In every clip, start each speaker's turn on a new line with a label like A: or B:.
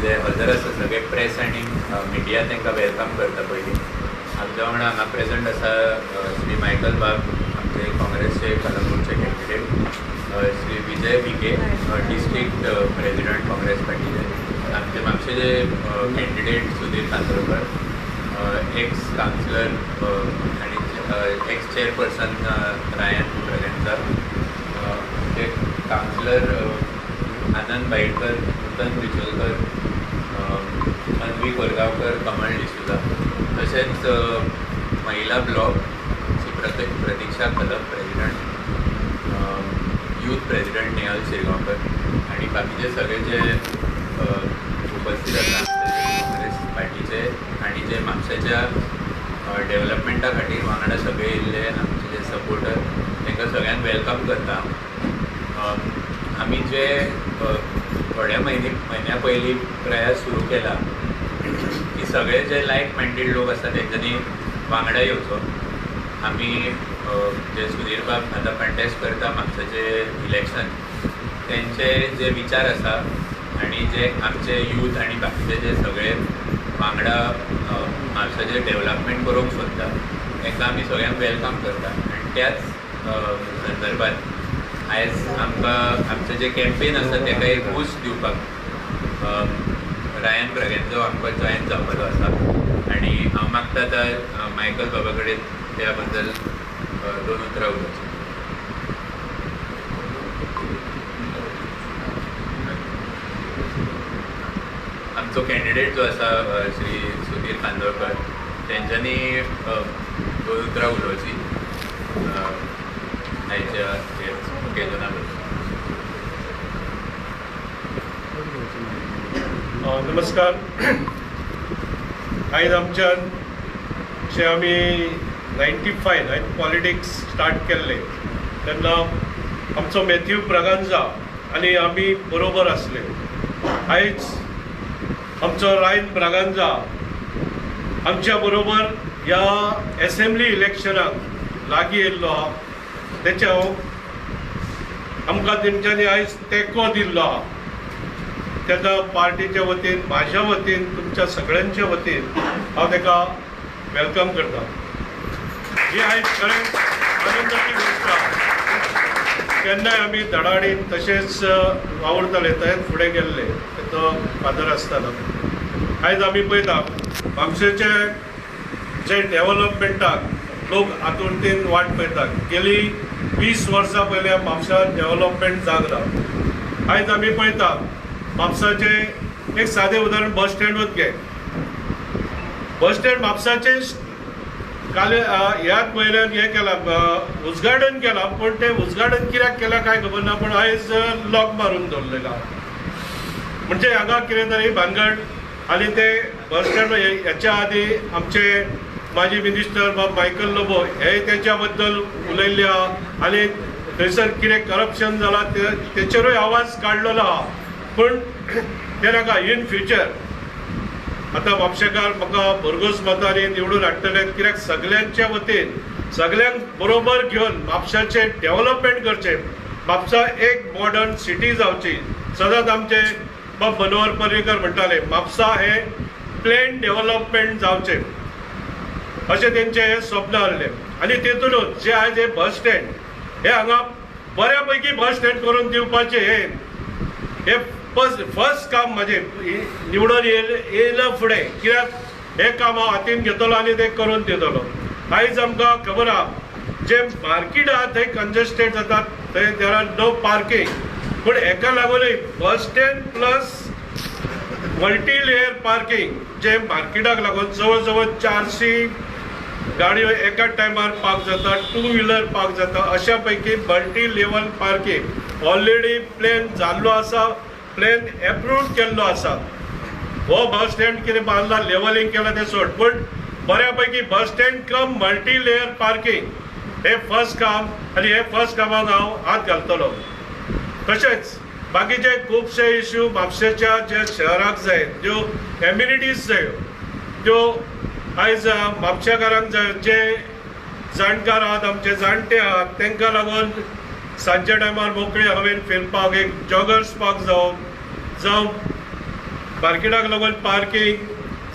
A: जे हजर आसा सगळे प्रेस आनी मिडिया तांकां welcome करता. पयलीं आमच्या वांगडा हांगा प्रेजंट आसा श्री मायकल बाब, आमचे काँग्रेसचे कलंगूटचे candidate, Shri Vijay Bhike, district president Congress पार्टीचे, आमचे म्हापशेचे candidate Sudhir Kandolkar, ex councillor आनी एक्स चेअरपर्सन रायन ब्रागांझा, आमचे कावन्सिलर आनंद बाईडकर, नूतन बिचोलकर, अन्वी कोरगांवकर, कमल डिसुजा, तशेंच महिला block Shri Pratiksha Khalap president, youth president Nehal Shirgaonkar आनी बाकीचे सगळे जे उपस्थित आसा काँग्रेस पार्टीचे आनी जे म्हापशेच्या डेव्हलपमेंटा खातीर वांगडा सगळे येयल्ले आमचे जे सपोर्टर, तांकां सगळ्यांक welcome करता. आमी जे थोड्या म्हयन्या पयलीं प्रयास सुरू केला की सगळे जे लायक मायंडेड लोक आसा तेंच्यांनी वांगडा येवचो. आमी जे सुधीर बाब आतां कंटेस्ट करता म्हापशेचें इलेक्शन, तेंचे जे विचार आसा आनी जे आमचे यूथ आनी बाकीचे जे सगळे वांगडा म्हापशेचें डेव्हलपमेंट करूंक सोदता तांकां आमी सगळ्यांक welcome करता. आनी त्याच संदर्भात आयज आमकां आमचें जें कॅम्पेन आसा ताका एक बूस्ट दिवपाक रायन ब्रागांझा आमकां जॉयन जावपाचो आसा आनी हांव मागता आतां मायकल बाबा कडेन त्या बद्दल दोन उतरां उलोवचीं. आमचो कॅन्डिडेट जो आसा श्री सुधीर कांदोळकर, तेंच्यांनी दोन उतरां उलोवचीं आयच्या ओकेजना बद्दल.
B: नमस्कार. आयज आमच्यान जे आमी 95 हांवें पॉलिटिक्स स्टार्ट केल्ले तेन्ना आमचो मॅथ्यू ब्रागांझा आनी आमी बरोबर आसले. आयज आमचो रायन ब्रागांझा आमच्या बरोबर ह्या एसेंब्ली इलेक्शनाक लागीं येयल्लो आहा. तेचे हांव आमकां तेंच्यांनी आयज तेंको दिल्लो आहा. तेन्ना पार्टीच्या वतीन, म्हाज्या वतीन, तुमच्या सगळ्यांच्या वतीन हांव ताका welcome करता. ही आयज खरेंच आनंदाची गोश्ट आहा. केन्नाय आमी धडाडीन तशेंच वावुरताले, तशेंच फुडें गेल्ले तो फादर आसतना. आयज आमी पळयता म्हापशेचे जे डेव्हलपमेंटाक लोक आतुरतेन वाट पळयतात. गेली 20 वर्सां पयलीं म्हापशान डेव्हलपमेंट जावंक ना. आयज आमी पळयता म्हापसाचें एक सादें उदाहरण बस स्टँडूच घे. बस स्टँड म्हापसाचें काल ह्याच म्हयन्यान हें केलां, उद्घाटन केलां, पूण तें उद्घाटन कित्याक केलां कांय खबर ना, पूण आयज लॉक मारून दवरलेलो आहा. म्हणजे हांगा कितें तरी भानगड. आनी ते बस स्टँड हेच्या आदी आमचे माजी मिनिस्टर बाब मायकल लोबो हे तेच्या बद्दल उलयल्ले आहा आनी थंयसर कितें करप्शन जालां तेचेरूय आवाज काडलेलो आहा. पूण तें नाका, इन फ्युचर आतां म्हापशेकार म्हाका भरघोस मतांनी निवडून हाडटले, कित्याक सगल्यांच्या वतीन सगल्यांक बरोबर घेवन म्हापशाचें डेव्हलपमेंट करचें, म्हापसा एक मॉडर्न सिटी जावची. सदांच आमचे बाब मनोहर पर्रीकर म्हणटाले म्हापसा हें प्लेन डेव्हलपमेंट जावचें, अशें तेंचें हें स्वप्न आहलें. आनी तेतूनच जे आयज हें बस स्टँड हे हांगा बऱ्या पैकी बस स्टँड करून दिवपाचें हें फर्स्ट काम म्हाजें निवडून येयला फुडें, कित्याक हें काम हांव हातीन घेतलो आनी तें करून दितलो. आयज आमकां खबर आहा जे मार्केट आहा थंय कंजस्टेड जाता, थंय there are no parking, पूण हेका लागूनय bus stand plus multi layer parking जे मार्केटाक लागून जवळ जवळ 400 गाडयो एका टायमार पार्क जाता, टू व्हिलर पार्क जाता, अशा पैकी multi level parking already plan जाल्लो आसा, प्लॅन एप्रूव केल्लो आसा. हो बस स्टँड कितें बांदला, लेवलिंग केलां तें सोड, पूण बऱ्या पैकी bus stand cum multi layer parking हें फर्स्ट काम आनी हे फर्स्ट कामाक हांव हात घालतलो. तशेंच बाकीचे खुबशे इश्यू म्हापशेच्या जे शहराक जाय ज्यो एम्युनिटीज जायो त्यो आयज म्हापशेकारांक जाय. जे जाणकार आहात, आमचे जाणटे आहात, तांकां लागून सांजच्या टायमार मोकळे हवेन फिरपाक एक जॉगर्स पार्क जावं, जावं मार्केटाक लागून पार्किंग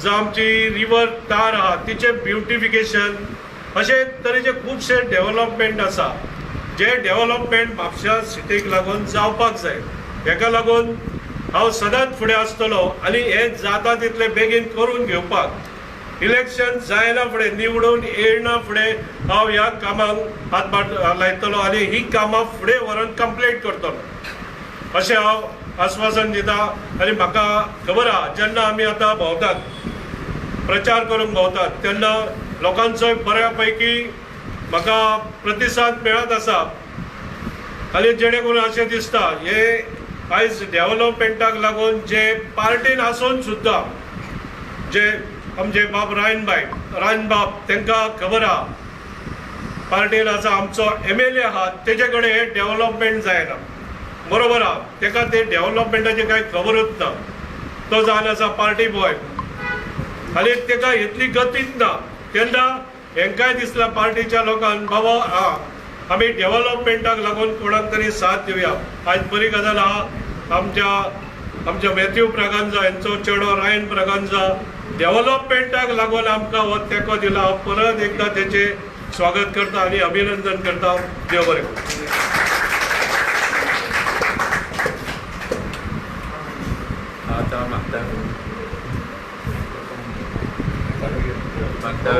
B: जावं आमची रिवर तार आहा तिचें ब्युटिफिकेशन अशे तरेचे खुबशे डेवलपमेंट आसा जे डेवलपमेंट म्हापश्या सिटीक लागून जावपाक जाय. हेका लागून हांव सदांच फुडें आसतलो आनी हें जाता तितलें बेगीन करून घेवपाक इलेक्शन जायना फुडें निवडून येयना फुडें हांव ह्या कामाक हातभार लायतलो आनी ही कामां फुडें व्हरून कंप्लीट करतलो अशें हांव आस्वासन दिता. आनी म्हाका खबर आहा जेन्ना आमी आतां भोंवतात प्रचार करूंक भोंवतात तेन्ना लोकांचोय बऱ्या पैकी म्हाका प्रतिसाद मेळत आसा आनी जेणे करून अशें दिसता हे आयज डेवलपमेंटाक लागून जे पार्टीन आसून सुद्दां जे आमचे बाब रायनबाब तांकां खबर आहा पार्टीन आसा आमचो MLA आहा तेजे कडेन हें डेवलपमेंट जायना, बरोबर आहा, ताका ते डेवलपमेंटाचें कांय खबरूच ना, तो जावन आसा पार्टी बॉय आनी ताका इतली गतीच ना. तेन्ना हेंकांय दिसला पार्टीच्या लोकांक बाबा आं आमी डेवलपमेंटाक लागून कोणाक तरी साथ दिवया. आयज बरी गजाल आहा आमच्या आमच्या मॅथ्यू ब्रागांझा हेंचो चेडो रायन ब्रागांझा डेवलपमेंटाक लागून आमकां हो तेंको दिला. हांव परत एकदां तेचें स्वागत करता आनी अभिनंदन करता. देव बरें करूं.
A: आतां मागता मागता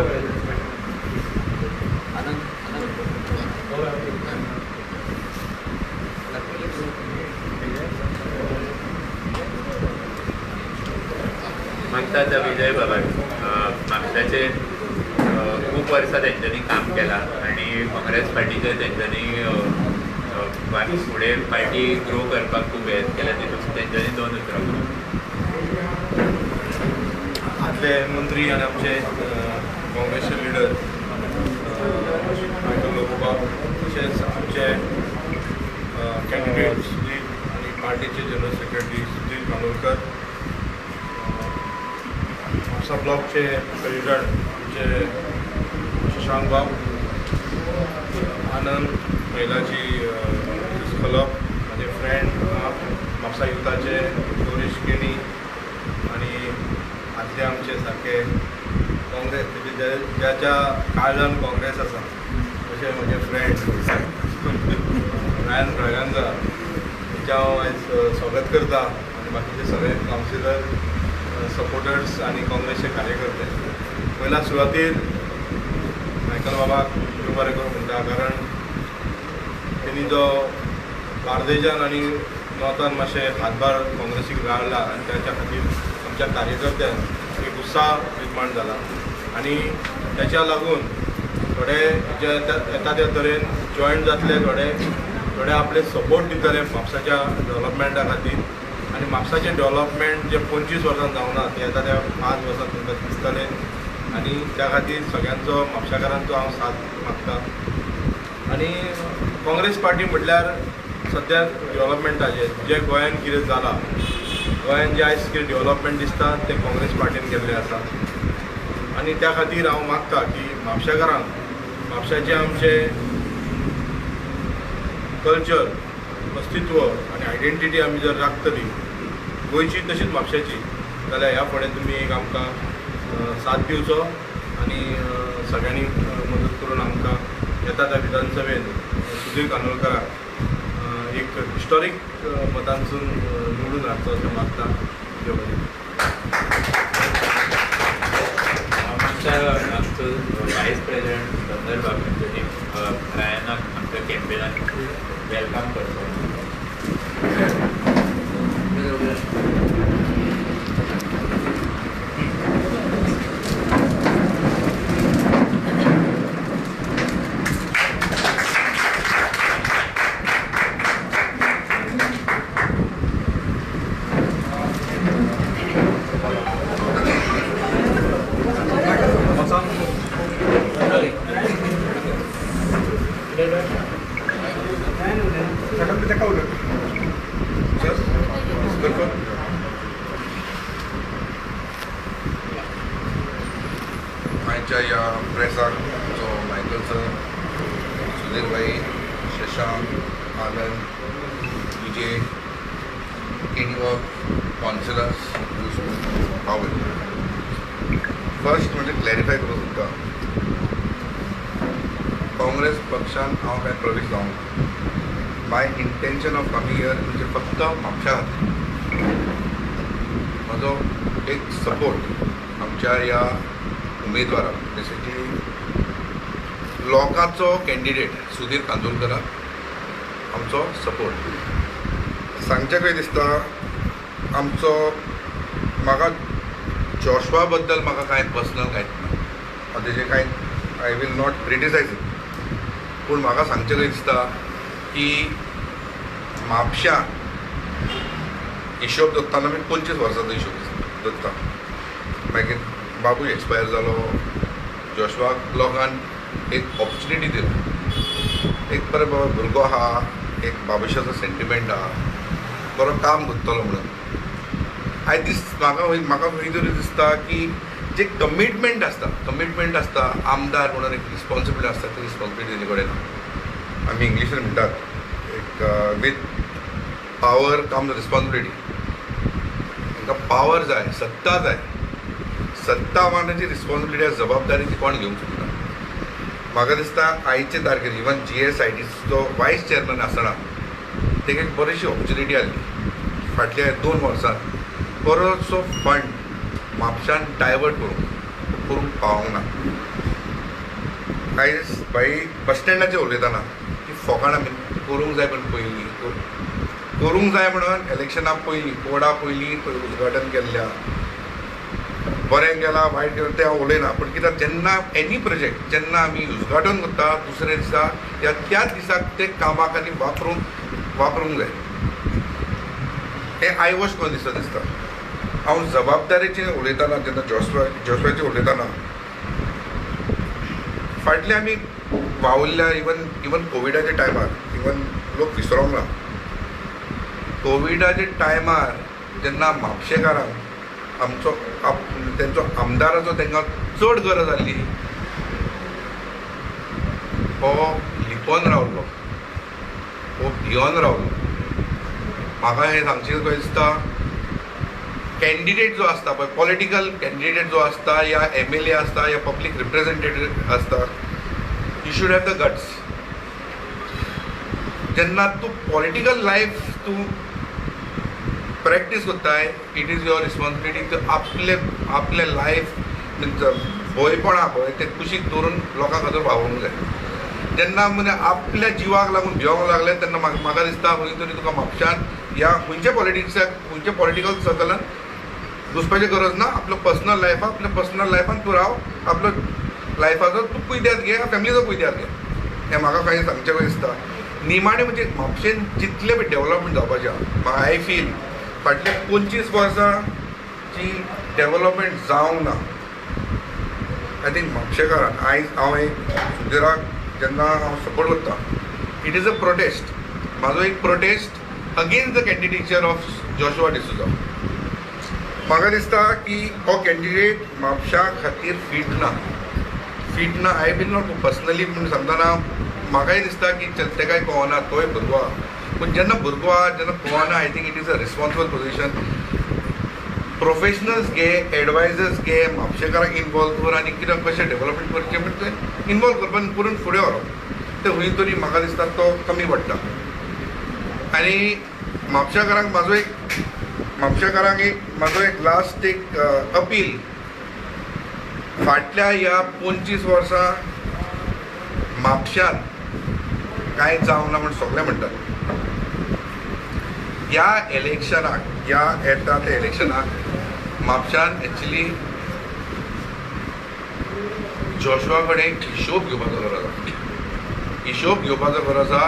A: मागता आतां विजय बाबा म्हापशाचेर खूब वर्सां तेंच्यांनी काम केलां आनी काँग्रेस पार्टीचेर तेंच्यांनी फुडें पार्टी ग्रो करपाक खूब हेल्प केल्या. तितून तेंच्यांनी दोन उतरां.
C: आदले मंत्री आनी आमचे काँग्रेसचे लिडर मायकल लोबो बाब, तशेंच आमचे कॅन्डिडेट सुधीर आनी पार्टीचे जनरल सेक्रेटरी सुधीर कानोलकर, म्हापसा ब्लॉकचे प्रेसिडंट आमचे शशांक बाब, आनंद महिलाची खलप, म्हाजे फ्रेंड म्हापसा युथाचे गौरीश केणी आनी आदले आमचे सारके काँग्रेस ज्याच्या काळजान काँग्रेस आसा तशे म्हजे फ्रेंड रायन ब्रागांझा हेचें हांव आयज स्वागत करता आनी बाकीचे सगळे कावन्सिलर सपोर्टर्स आनी काँग्रेसचे कार्यकर्ते. पयल्या सुरवातीर मायकल बाबाक देव बरें करूं म्हणटा, कारण तेणी जो बार्देजान आनी नॉर्थान मातशें हातभार काँग्रेसीक गाळ्ळा आनी ताच्या खातीर आमच्या कार्यकर्त्यांक एक उत्साह निर्माण जाला आनी ताच्या लागून थोडे जे येता त्या तरेन जॉयन जातले, थोडे थोडे आपले सपोर्ट दितले म्हापसाच्या डेवलपमेंटा खातीर आनी म्हापसाचें डेवलपमेंट जें 25 वर्सां जावना तें येता त्या 5 वर्सां तुमकां दिसतलें आनी त्या खातीर सगळ्यांचो म्हापशाकारांचो हांव साथ मागता. आनी काँग्रेस पार्टी म्हटल्यार सद्या डेवलपमेंटाचें जें गोंयान कितें जालां, गोंयान जें आयज कितें डेवलपमेंट दिसता तें काँग्रेस पार्टीन केल्लें आसा आनी त्या खातीर हांव मागता की म्हापशाकारांक म्हापशाचें आमचें कल्चर, अस्तित्व आनी आयडेंटिटी आमी जर राखतली गोंयची तशीच म्हापशाची जाल्यार ह्या फुडें तुमी एक आमकां साथ दिवचो आनी सगळ्यांनी मदत करून आमकां येता त्या विधानसभेन सुधीर कानोलकराक एक हिस्टॉरीक मतांसून निवडून हाडचो अशें मागता. देव बरें.
A: आमचो वायस प्रेसिडेंट चंदर बाब हांच्यांनी रायनाक आमच्या कॅम्पेनाक welcome करचो.
D: आयच्या ह्या प्रेसाक जो मायकल सर, सुधीर भाई, शशांक, आनंद, विजय, केणीबाब, Councillors. First म्हणजे क्लॅरिफाय करूंक सोदता, काँग्रेस पक्षान हांव कांय प्रवेश जावंक ना. My intention of coming here म्हणजे फक्त म्हापशा खातीर म्हजो एक सपोर्ट आमच्या ह्या उमेदवाराक, बेसिकली लोकांचो कॅन्डिडेट सुधीर कांदोळकराक आमचो सपोर्ट. सांगचें कशें दिसता, आमचो म्हाका जॉशवा बद्दल म्हाका कांय पर्सनल कांयच ना, हांव तेजें कांय I will not criticise. पूण म्हाका सांगचें कशें दिसता की म्हापश्यां हिशोब दवरताना आमी 25 वर्सांचो हिशोब दवरता. मागीर बाबूय एक्सपायर जालो, जॉशवाक लोकान एक ऑपॉर्चुनिटी दिली, एक बरो बाबा भुरगो आहा, एक बाबुशाचो सेंटिमेंट आहा, बरो काम करतलो म्हणून. आयज दीस म्हाका म्हाका खंय तरी दिसता की जे कमिटमेंट आसता, कमिटमेंट आसता आमदार म्हणून एक रिस्पॉन्सिबिलिटी आसता, ती रिस्पॉन्सिबिलिटी तेजे कडेन ना. आमी इंग्लिशीन म्हणटात एक विथ पावर कम्स रिस्पॉन्सिबिलिटी. तांकां पावर जाय, सत्ता जाय, सत्ता मानाची रिस्पॉन्सिबिलिटी आसा, जबाबदारी ती कोण घेवंक शकना. म्हाका दिसता आयचे तारखेर इवन GSIDचो वायस चेअरमॅन आसतना तेका एक बरीशी ऑपॉर्चुनिटी आसली. फाटल्या 2 वर्सांत बरोचसो फंड म्हापशान डायवर्ट करूंक पावोंक ना. आयज भाई बस स्टँडाचेर उलयतना की फोकाणां आमी करूंक जाय, पण पयलीं करूंक जाय म्हणून इलेक्शना पयलीं कोडा पयलीं उद्घाटन केल्ल्या, बरें केलां वायट केलां तें हांव उलयना. पूण कित्याक जेन्ना एनी प्रोजेक्ट जेन्ना आमी उद्घाटन करता दुसऱ्या दिसा या त्याच दिसाक ते कामाक आनी वापरूंक जाय. हें आयवॉश करून दिसता दिसता. हांव जबाबदारेचेर उलयतना जेन्ना जॉशवाचेर उलयतना फाटले आमी वावुरल्या, इवन कोविडाच्या टायमार, इवन लोक विसरोंक ना, कोविडाच्या टायमार जेन्ना म्हापशेकारांक आमचो तेंचो आमदाराचो तांकां चड गरज आसली, हो लिपोन रावलो, हो भियोन रावलो. म्हाका हें सांगचें कशें दिसता, कॅन्डिडेट जो आसता पळय, पॉलिटिकल कॅन्डिडेट जो आसता या MLA आसता या पब्लीक रिप्रेझेंटेटीव आसता, you should have the guts. जेन्ना तूं पॉलिटिकल लायफ तूं प्रॅक्टीस करताय, it is your responsibility तूं आपले आपले लायफ भंयपणा पळय तें कुशीक दवरून लोकां खातीर वावरूंक जाय. जेन्ना म्हणजे आपल्या जिवाक लागून भिवंक लागले तेन्ना म्हाका दिसता खंय तरी तुका म्हापशान या खंयच्या पॉलिटिक्साक खंयच्या पॉलिटिकल सर्कलान घुसपाची गरज ना. आपलो पर्सनल लायफाक, आपल्या पर्सनल लायफान तूं राव, आपलो लायफाचो तूं कुयद्याद घे, फॅमिलीचो कुयद्याद घे. हें म्हाका कांय सांगचें कशें दिसता. निमाणें म्हणजे म्हापशेन जितलें बी डेवलपमेंट जावपाचें आहा, म्हाका I feel फाटल्या 25 वर्सां जी डेवलपमेंट जावंक ना, I think म्हापशेकारान आयज हांव एक सुधीराक जेन्ना हांव सपोर्ट करता, it is a protest, म्हाजो एक protest against the candidature of Joshua D'Souza. म्हाका दिसता की हो कॅन्डिडेट म्हापशा खातीर फीट ना, फीट ना. I will not personally म्हूण सांगतना म्हाकाय दिसता की तेकाय कळना, तोय भुरगो आहा. पूण जेन्ना भुरगो आहा जेन्ना कळना, I think it is a responsible position. Professionals घे, एडवायजर्स घे, म्हापशेकारांक इनवॉल्व कर आनी कितें कशें डेवलपमेंट करचें म्हण तें इनवॉल्व करपा आनी करून फुडें व्हरप, तें खंय तरी म्हाका दिसता तो कमी पडटा. आनी म्हापशेकारांक म्हाजो एक, म्हापशेकारांक एक म्हाजो एक लास्ट एक अपील, फाटल्या ह्या 25 वर्सां म्हापश्यांत कांय जावंक ना म्हण सगळे म्हणटात. ह्या इलेक्शनाक, ह्या येता त्या इलेक्शनाक म्हापश्यान एक्चुली जॉशवा कडेन हिशोब घेवपाचो गरज आसा, हिशोब घेवपाचो गरज आसा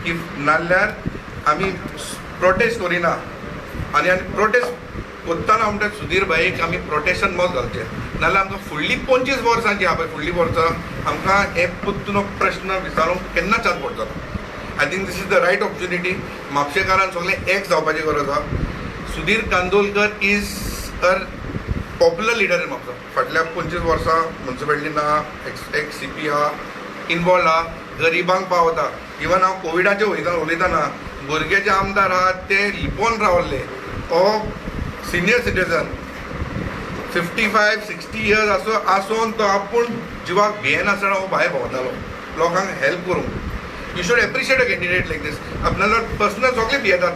D: की नाल्यार आमी प्रोटेस्ट करिना. आनी आनी प्रोटेस्ट करतना म्हणटा सुधीर भाईक आमी प्रोटेस्टान मत घालचें, नाल्यार आमकां फुडलीं 25 वर्सां जीं आहा पळय, फुडलीं वर्सां आमकां हे परतून प्रश्न विचारूंक केन्ना चान्स पडचो ना. I think this is the right opportunity. म्हापशेकारान सगळें एक जावपाची गरज आसा. Sudhir Kandolkar is a popular leader in Mapusa. फाटल्या 25 वर्सां मुन्सिपालिटीन आहा, एक्स CP आहा, इनवॉल्व आहा, गरिबांक पावता. इवन हांव कोविडाचेर उलयतना भुरगे जे आमदार आहात ते लिपोवन रावल्ले, हो Senior citizen, 55-60 years असो आसून तो आपूण जिवाक भियेनासतना हो भायर भोंवतालो लोकांक हेल्प करूंक. You should appreciate a candidate like this. आपल्याला पर्सनल सगळे भियेतात.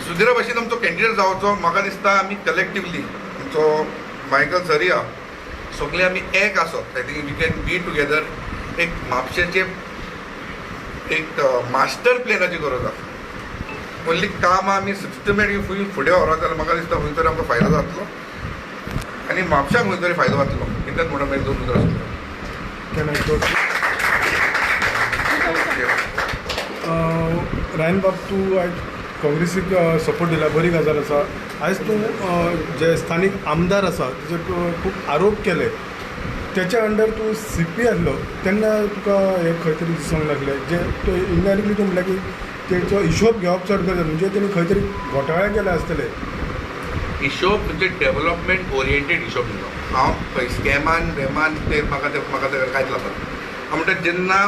D: सुधीरा भाशेन आमचो कॅन्डिडेट जावचो म्हाका दिसता. आमी कलेक्टिवली आमचो मायकल सरिया सगळे आमी एक आसत, I think we can be together. एक म्हापशेचे एक मास्टर प्लॅनाची गरज आसा. ओन्ली कामां आमी सिस्टमॅटीक फुडें फुडें व्हरत जाल्यार म्हाका दिसता खंय तरी आमकां फायदो जातलो आनी म्हापशाक खंय तरी फायदो जातलो. इतलेंच म्हणून मागीर दोन उतरां सोडटा.
E: Can I talk? Ryan बाब, तूं आयज काँग्रेसीक सपोर्ट दिला, बरी गजाल आसा. आयज तूं जे स्थानीक आमदार आसा तेजेर खूब आरोप केले, तेच्या अंडर तूं सीपी आसलो तेन्ना तुका हें खंय तरी दिसोंक लागलें जे इनडायरेक्टली तूं म्हणल्यार की तेचो हिशोब घेवप चड गरज, म्हणजे तेणी खंय तरी घोटाळे केले आसतले.
D: हिशोब म्हणजे डेव्हलपमेंट ओरिएंटेड हिशोब दिलो. हांव पळय स्कॅमान वेमान ते म्हाका ते कांयच लागना. हांव म्हणटा जेन्ना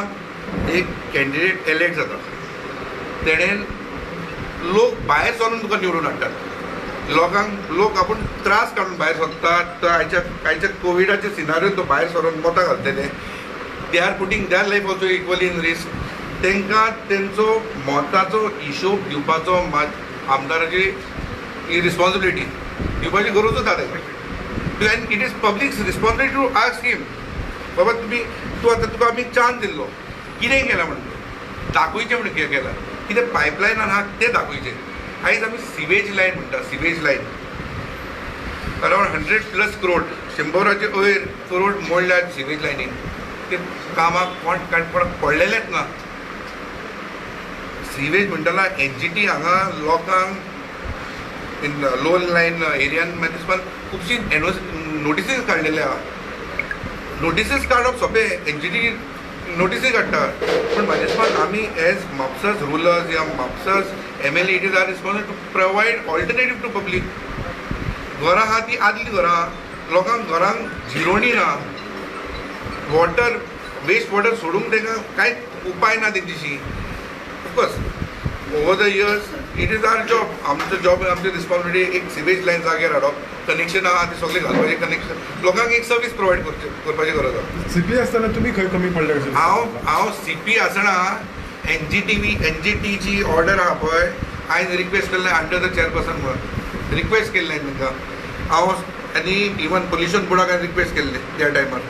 D: एक कॅन्डिडेट एलेक्ट जाता तेणें लोक भायर सरून तुका निवडून हाडटात. लोकांक लोक आपूण त्रास काडून भायर सरतात. तो आयच्या कोविडाच्या सिनारियोन तो भायर सरून मतां घालतले. They are putting their life also equally in risk. तांकां तेंचो मताचो हिशोब दिवपाचो आमदाराची ही रिस्पॉन्सिबिलिटी दिवपाची गरजूच आसा तांकां. And it is public's responsibility to ask him, बाबा तुमी तूं आतां तुका आमी चान्स दिल्लो, कितें केलां म्हणून दाखयचें, म्हणून कितें केलां, कितें पायपलायनान आहा तें दाखयचें. आयज आमी सिवेज लायन म्हणटा, sewage line around 100+ crore, 100चे वयर करोड मोडल्यात सिवेज लायनीन. ते कामाक कोण कांय कोणाक पडलेलेंच ना. सिवेज म्हणटना एनजीटी हांगा लोकांक इन लो लायन एरियान म्हाका दिसपान खुबशीं एनओस नोटिसीस काडलेले आहा. नोटिसीस काडप सोंपें, एनजीटी नोटिसी काडटा, पूण म्हाज्या दिसपान आमी एज म्हापसाच रुलर्स या म्हापसाच MLA, it is our responsibility to provide alternative to public. घरां आहा ती आदलीं घरां, लोकांक घरांक जिरोवणी ना, वॉटर वेस्ट वॉटर सोडूंक तांकां कांयच उपाय ना तेंच्याशी. Of course, over the years it is our job, आमचो जॉब, आमची रिस्पॉन्सिबिलिटी एक सिवेज लायन जाग्यार हाडप, कनेक्शन आहा ती सगळें घालपाचें कनेक्शन, लोकांक एक सर्वीस प्रोवायड करचें करपाची गरज आसा.
E: सीपी आसतना तुमी खंय कमी पडले कशें?
D: हांव सीपी आसतना एनजीटीवी एनजीटीची ऑर्डर आहा पळय, हांवें रिक्वेस्ट केल्लें अंडर the chairperson म्हणून रिक्वेस्ट केल्लें तांकां हांव, आनी इवन पोल्युशन बोर्डाक हांवें रिक्वेस्ट केल्लें. त्या टायमार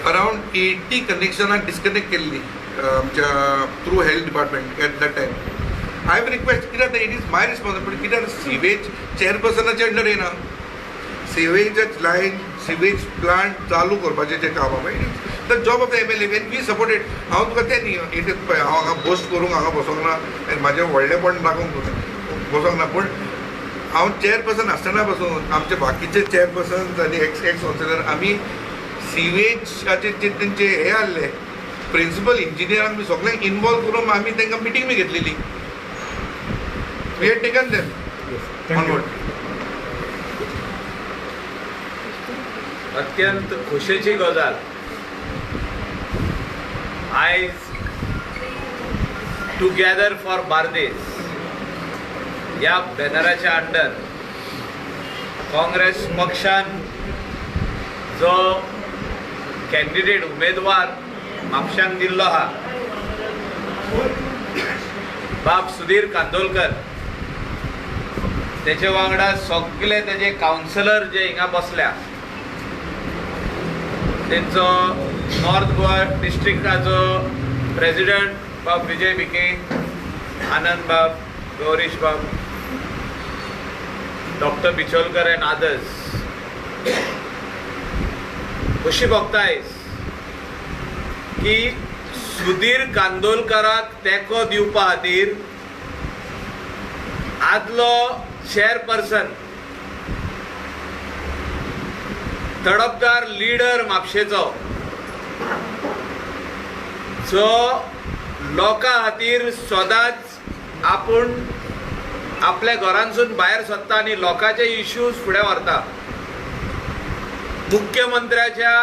D: अरावंड 80 कनेक्शनां डिस्कनेक्ट केल्ली आमच्या through health department at that time. I have request, कित्याक it is my responsibility, कित्याक सिवेज चेअरपर्सनाच्या अंडर येना. सिवेज लायन, सिवेज प्लांट चालू करपाचें जें काम आहा, it is the job of the MLA and we supported. हांव तुका तें न्ही, it is पळय, हांव हांगा बोस्ट करूंक हांगा बसोंक ना आनी म्हाजें व्हडलेपण दाखोवंक बसोंक ना, पूण हांव चेअरपर्सन आसतना पसून आमचे बाकीचे चेअरपर्सन्स आनी एक्स एक्स कावन्सिलर आमी सिवेजाचे जे तेंचे हे आहले प्रिंसिपल इंजिनियरांक बी सगळ्यांक इनवॉल्व करून आमी तांकां मिटींग बी घेतलेली. We had taken them
E: thank you.
A: अत्यंत खोशेची गजाल, आयज टुगेदर फॉर बार्देस ह्या बॅनराच्या अंडर काँग्रेस पक्षान जो कॅन्डिडेट उमेदवार म्हापशांक दिल्लो आहा, बाब सुधीर कांदोलकर, तेचे वांगडा सगळे तेजे कावन्सिलर जे हिंगा बसल्या, तेंचो नॉर्थ गोवा डिस्ट्रिक्टाचो प्रेसिडेंट बाब विजय भिके, आनंद बाब, गौरीश बाब, डॉक्टर बिचोलकर एंड अदर्स, खोशी भोगता आयज की सुधीर कांदोलकराक तेंको दिवपा खातीर आदलो चेअरपर्सन, तडफदार लिडर म्हापशेचो, जो लोकां खातीर सदांच आपूण आपल्या घरांसून भायर सरता आनी लोकांचे इश्यूज फुडें व्हरता, मुख्यमंत्र्याच्या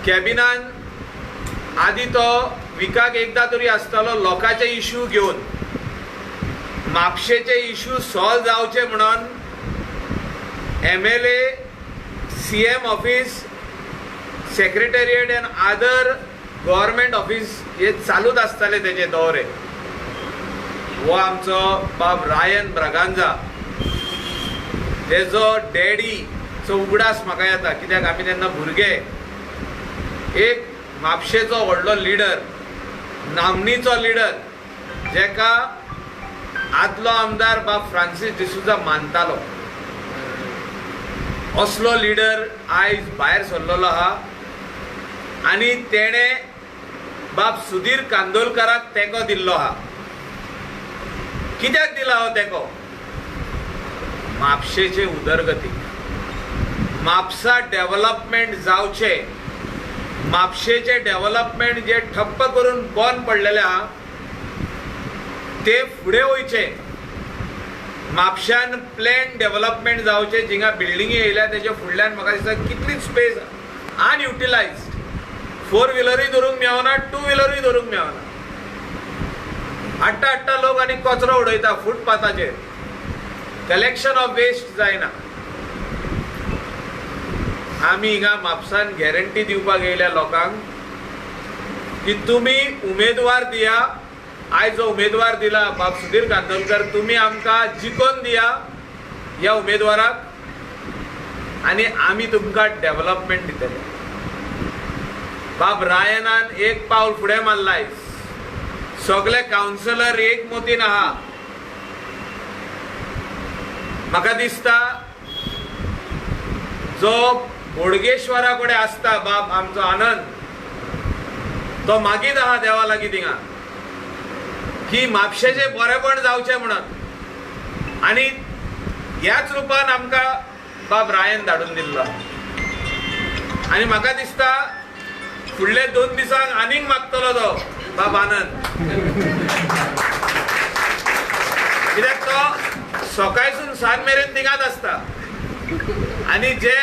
A: कॅबिनान आदी तो विकाक एकदां तरी आसतालो लोकांचे इश्यू घेवन, म्हापशेचे इश्यू सॉल्व जावचे म्हणून.
F: MLA, CM office, secretariat and other government office हे चालूच आसताले तेजे दौरे. हो आमचो बाब रायन ब्रागांझा, तेजो डॅडीचो उगडास म्हाका येता, कित्याक आमी तेन्ना भुरगे. एक म्हापशेचो व्हडलो लिडर, नामनीचो लिडर, जेका आदलो आमदार बाब फ्रांसीस डिसुजा मानतालो, असलो लिडर आयज भायर सरलेलो आहा. आनी तेणें बाब सुधीर कांदोलकाराक तेंको दिल्लो आहा. कित्याक दिला हो तेंको? म्हापशेचे उदरगतीक, म्हापसा डेव्हलपमेंट जावचें, म्हापशेचें डेव्हलपमेंट जे ठप्प करून बंद पडलेलें आहा ते फुडें वयचें, म्हापश्यान प्लॅन डेव्हलपमेंट जावचें. जिंगा बिल्डिंगी येयल्या तेच्या फुडल्यान म्हाका दिसता कितली स्पेस अनयुटिलायज्ड. 4 व्हिलरूय धरूंक मेळना, 2 व्हिलरूय धरूंक मेळना. हाडटा हाडटा लोक आनी कचरो उडयता फुटपाथाचेर. कलेक्शन ऑफ वेस्ट जायना. आमी हिंगा म्हापसान गॅरंटी दिवपाक येयल्या लोकांक की तुमी उमेदवार दिया. आयज जो उमेदवार दिला बाब सुधीर कांदोलकर, तुमी आमकां जिखोवन दिया ह्या उमेदवाराक आनी आमी तुमकां डेव्हलपमेंट दितले. बाब रायनान एक पावल फुडें मारला. सगळे कावन्सिलर एक मतीन आहा. म्हाका दिसता जो बोडगेश्वरा कडेन आसता बाब आमचो आनंद, तो मागीत आहा देवा लागीं थिंगा की म्हापशेचें बरेपण जावचें म्हणून. आनी ह्याच रुपान आमकां बाब रायन धाडून दिल्लो. आनी म्हाका दिसता फुडले 2 दिसांक आनीक मागतलो तो बाब आनंद, कित्याक तो सकाळसून सांज मेरेन थिंगाच आसता. आनी जे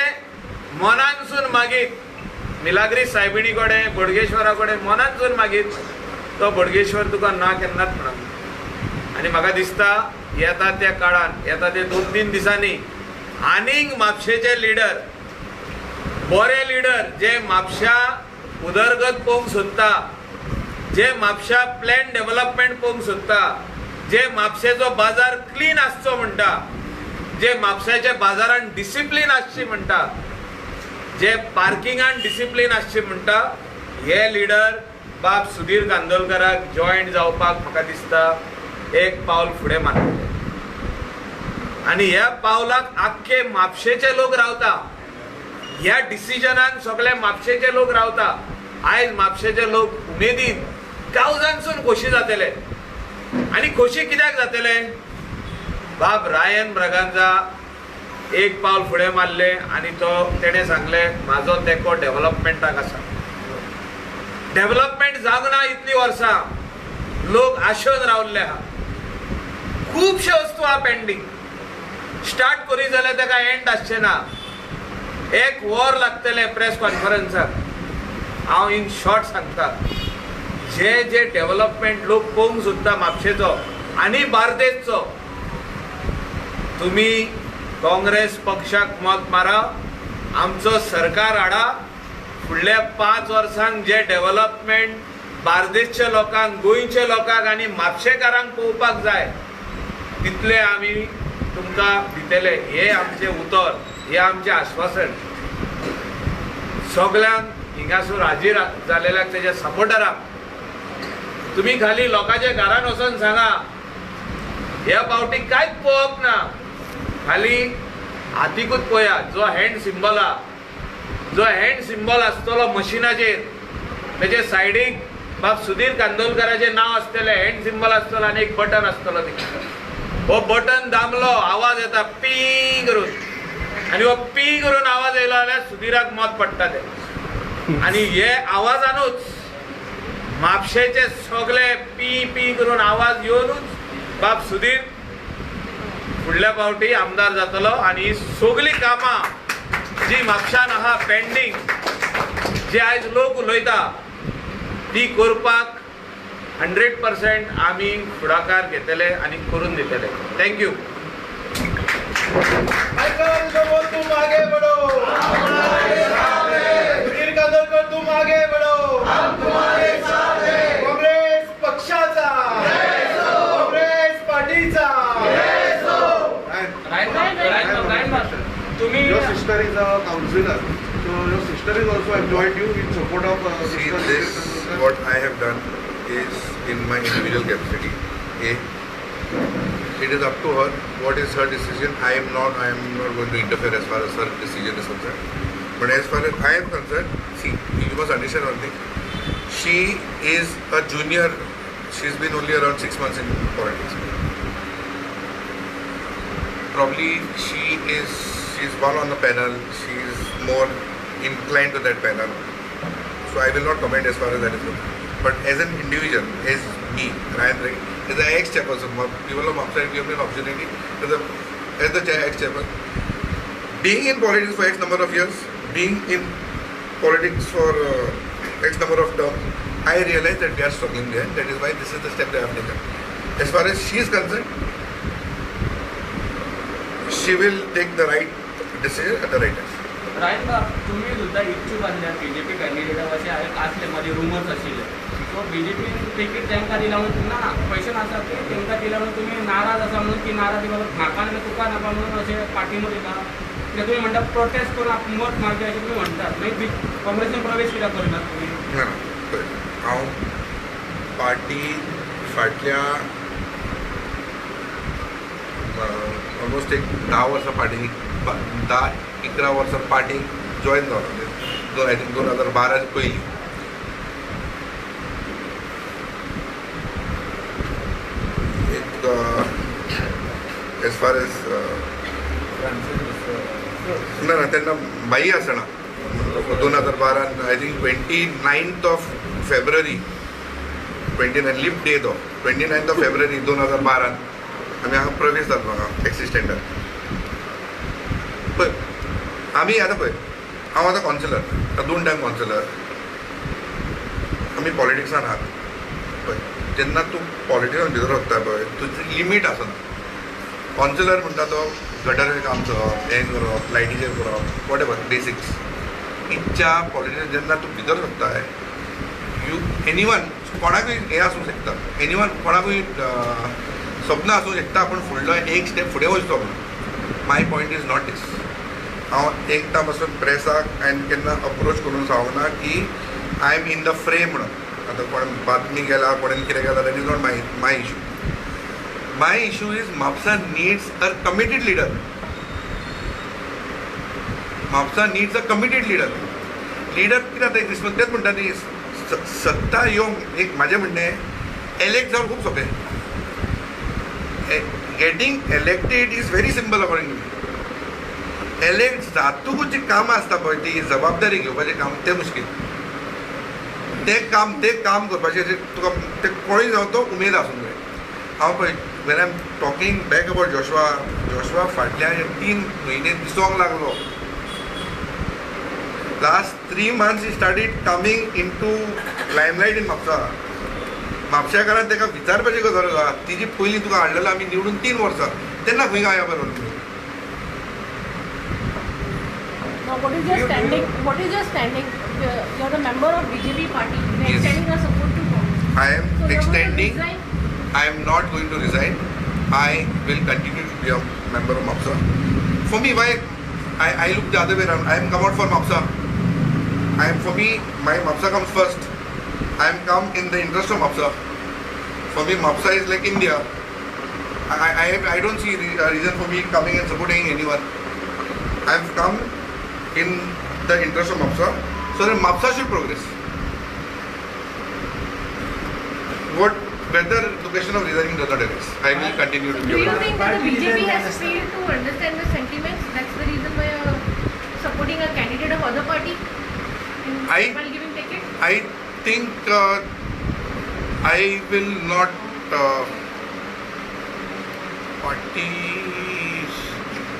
F: मनानसून मागीत मिलाग्री सायबिणी कडेन, बोडगेश्वरा कडेन मनानसून मागीत, तो बोडगेश्वर तुका ना केन्नाच म्हणना. आनी म्हाका दिसता येता त्या काळान, येता ते 2-3 दिसांनी आनीक म्हापशेचे लिडर, बरे लिडर जे म्हापशा उदरगत पळोवंक सोदता, जे म्हापशा प्लॅन डेव्हलपमेंट पळोवंक सोदता, जे म्हापशेचो बाजार क्लीन आसचो म्हणटा, जे म्हापशेच्या बाजारान डिसिप्लीन आसची म्हणटा, जे पार्किंगान डिसिप्लीन आसची म्हणटा, हे लिडर बाब सुधीर कांदोलकाराक जॉयन जावपाक म्हाका दिसता एक पावल फुडें मारतले. आनी ह्या पावलाक आख्खे म्हापशेचे लोक रावता, ह्या डिसिजनान सगळे म्हापशेचे लोक रावता. आयज म्हापशेचे लोक उमेदीन कावजांसून खोशी जातले. आनी खोशी कित्याक जातले? बाब रायन ब्रागांझा एक पावल फुडें मारलें आनी तो तेणें सांगलें म्हाजो तेंको डेव्हलपमेंटाक आसा. डेव्हलपमेंट जावंक ना इतलीं वर्सां, लोक आशेवन रावल्ले आहा. खुबश्यो वस्तू आहा पेंडींग, स्टार्ट करी जाल्यार ताका एंड आसचें ना. एक वर लागतलें प्रेस कॉन्फरन्साक. हांव इन शॉर्ट सांगता, जे जे डेव्हलपमेंट लोक पळोवंक सोदता म्हापशेचो आनी बार्देसचो, तुमी काँग्रेस पक्षाक मत मारा, आमचो सरकार हाडा. फुडल्या 5 वर्सांक जे डेव्हलपमेंट बार्देसच्या लोकांक, गोंयच्या लोकांक आनी म्हापशेकारांक पळोवपाक जाय तितले आमी तुमकां दितले. हे आमचें उतर, हे आमचें आश्वासन. सगल्यांक हिंगासून हाजीर जालेल्याक, तेज्या सपोर्टरांक, तुमी खाली लोकांच्या घरान वचोन सांगा ह्या फावटी कांयच पळोवप ना, खाली हातीकूच पळया. जो हँड सिंबल आहा, जो हँड सिंबल आसतलो मशिनाचेर, तेजे सायडीक बाब सुधीर कांदोलकाराचें नांव आसतलें, हँड सिंबल आसतलो आनी एक बटन आसतलो. तिका हो बटन दामलो, आवाज येता पी करून, आनी हो पी करून आवाज येयलो जाल्यार सुधीराक मत पडटा तें. आनी हे आवाजानूच म्हापशेचे सगळे पी पी करून आवाज येवनूच बाब सुधीर फुडल्या फावटी आमदार जातलो. आनी ही सगळीं कामां जी म्हापशान आहा पेंडींग, जी आयज लोक उलयता, ती करपाक 100% आमी फुडाकार घेतले आनी करून दितले. Thank you.
G: Your sister is a councillor, so your sister is also joined you in support of
D: See, this what I have done is in my individual capacity. A, it is up to her. What is her decision? I am not going to interfere as far as her decision is concerned. But as far as I am concerned, see, you must understand one thing. She is a junior. She's been only around 6 months in politics. Probably she's one on the panel. She's more inclined to that panel. So I will not comment as far as that is concerned. But as an individual, as me, Ryan Ray, as an ex-chairperson, people of Mapusa give me an opportunity as the ex-chairperson. Being in politics for X number of years, being in politics for X number of terms, I realize that we are struggling there. That is why this is the step that I have taken. As far as she is concerned, she will take the right decision at the right time.
H: Ryan बाब, तुम्ही सुद्दां इच्छूक आसल्या BJP कॅन्डिडेटा अशें आसले मदीं rumours आशिल्ले. So बीजेपीन ticket तांकां दिला म्हणून ना क्वेश्चन आसा की तांकां दिला म्हणून तुमी नाराज आसा म्हणून ती नाराज बाबा म्हाका ना तुका नाका म्हणून अशें पार्टीन दिता. कित्याक तुमी म्हणटा प्रोटेस्ट करून मत मारचें अशें तुमी म्हणटात, मागीर काँग्रेसीन प्रवेश कित्याक करनात तुमी?
D: ना, हांव पार्टी फाटल्या ऑलमोस्ट एक 10 वर्सां पार्टी 10-11 वर्सां पार्टीक जॉयन जालो. I think 2012 पयलीं. एक एज फार एज ना ना तेन्ना बाई आसना 2012 I think 29th of February, 29 leap day तो 29th of February 2012 आमी हांगा प्रवेश जालो हांगा टॅक्सी स्टँडार. पळय आमी आतां पळय हांव आतां कावन्सिलर, आतां 2 टायम कावन्सिलर, आमी पॉलिटिक्सान आहात. पळय जेन्ना तूं पॉलिटिक्सान भितर वता पळय तुजी लिमीट आसना. कावन्सिलर म्हणटा तो गटराचें काम करप, हें करप, लायटीचेर करप, what ever basics. इच्छा पॉलिटिक्स जेन्ना तूं भितर सरताय you anyone कोणाकूय हें आसूंक शकता, एनीवन कोणाकूय स्वप्न आसूंक शकता पूण फुडलो एक स्टेप फुडें वचचो म्हणून. My point is not this. हांव एकदां पासून प्रेसाक हांवें केन्ना अप्रोच करून सांगूंक ना की I am in the frame म्हणून. आतां कोण बातमी केला कोणें कितें केलां that is not my issue. My issue is Mapusa needs a committed leader. Mapusa needs a committed leader. Leader कितें जाता एक दीस तेंच म्हणटा ती सत्ता येवंक एक म्हाजें म्हणणें एलेक्ट जावप खूब सोंपें. Getting elected is very simple according to me. Elect जातकूच जी कामां आसता पळय ती जबाबदारी घेवपाचें काम तें मुश्कील. तें काम करपाचें तुका तें कोणूय जावं तो उमेद आसूंक जाय. हांव पळय when I am talking back about Joshua, Joshua फाटल्या 3 म्हयने दिसोंक लागलो. Last 3 months he started coming into limelight in Mapusa. म्हापशेकारान ताका विचारपाची गजाल आसा तिजी पयलीं तुका हाडलेलो आमी निवडून 3 वर्सां तेन्ना खंय गायब जालो तुमी.
I: Now, what is your standing? What is your standing? You are a member of BJP party. You are extending your support to Congress.
D: I am
I: so
D: extending.
I: To
D: I am not going to resign. I will continue to be a member of Mapusa. For me, why I look the other way around. I am come out for Mapusa. I am for me, my Mapusa comes first. I am come in the interest of Mapusa. For me, Mapusa is like India. I don't see a reason for me coming and supporting anyone. I have come in the interest of Mapusa, so that Mapusa should progress. Whether the question of resigning does not arise, I will continue to be.
I: Do you think that the BJP has failed to understand the sentiments? That's the reason why you are supporting a candidate of other party while giving ticket?
D: I think I will not party.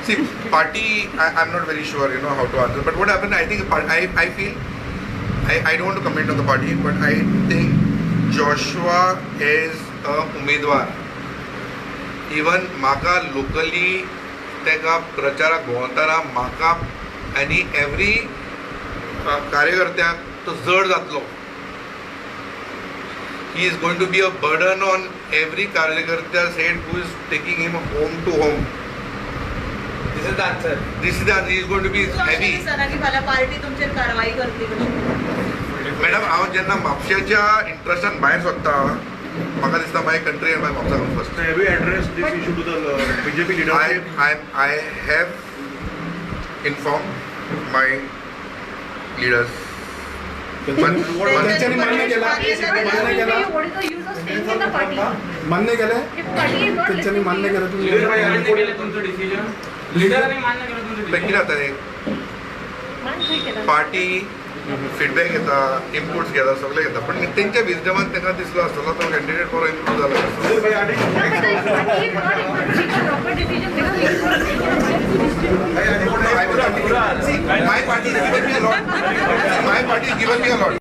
D: See, party, I'm not very sure, you know, how to answer. But what happened, I think, I feel, I don't want to comment on the party, but I think Joshua is a umedwar. Even म्हाका locally ताका प्रचाराक भोंवतना म्हाका आनी every कार्यकर्त्याक तो जड जातलो. He is going to be a burden on every कार्यकर्त्या said who is taking him home to home.
F: This is the answer.
D: This is the is going to be heavy.
J: दिसना की फाल्यां पार्टी तुमचेर कारवाई करतली कशी?
D: मॅडम, हांव जेन्ना म्हापशेच्या इंट्रस्टान भायर सोदता, म्हाका दिसता my country and my Mapusa first.
G: Have you addressed this issue to the BJP
D: I
G: leadership?
D: I have informed my leaders.
E: त्यांच्यानी मान्य केला, मान्य केला.
I: What is the use of staying in the party?
E: मान्य केलें.
I: If party is not
E: त्यांच्यानी
I: listening to
E: मान्य
I: you.
E: केलं तुम्ही?
H: मान्य केलें तुमचं डिसिजन? लिडरांनी मान्य केलं तुमचं
D: कितें
H: डिसिजन?
D: जाता रे,
I: मान खंय केला?
D: पार्टी फिडबॅक घेता, इनपुट्स घेता, सगळें घेता, पण तेंच्या विजडमान तांकां दिसलो आसतलो तो कॅन्डिडेट बरो इम्प्रूव जाला आसतलो.
I: No, but the party is not able to take a proper decision because he is not taking a
D: My party has given me a lot. My party has given me a lot.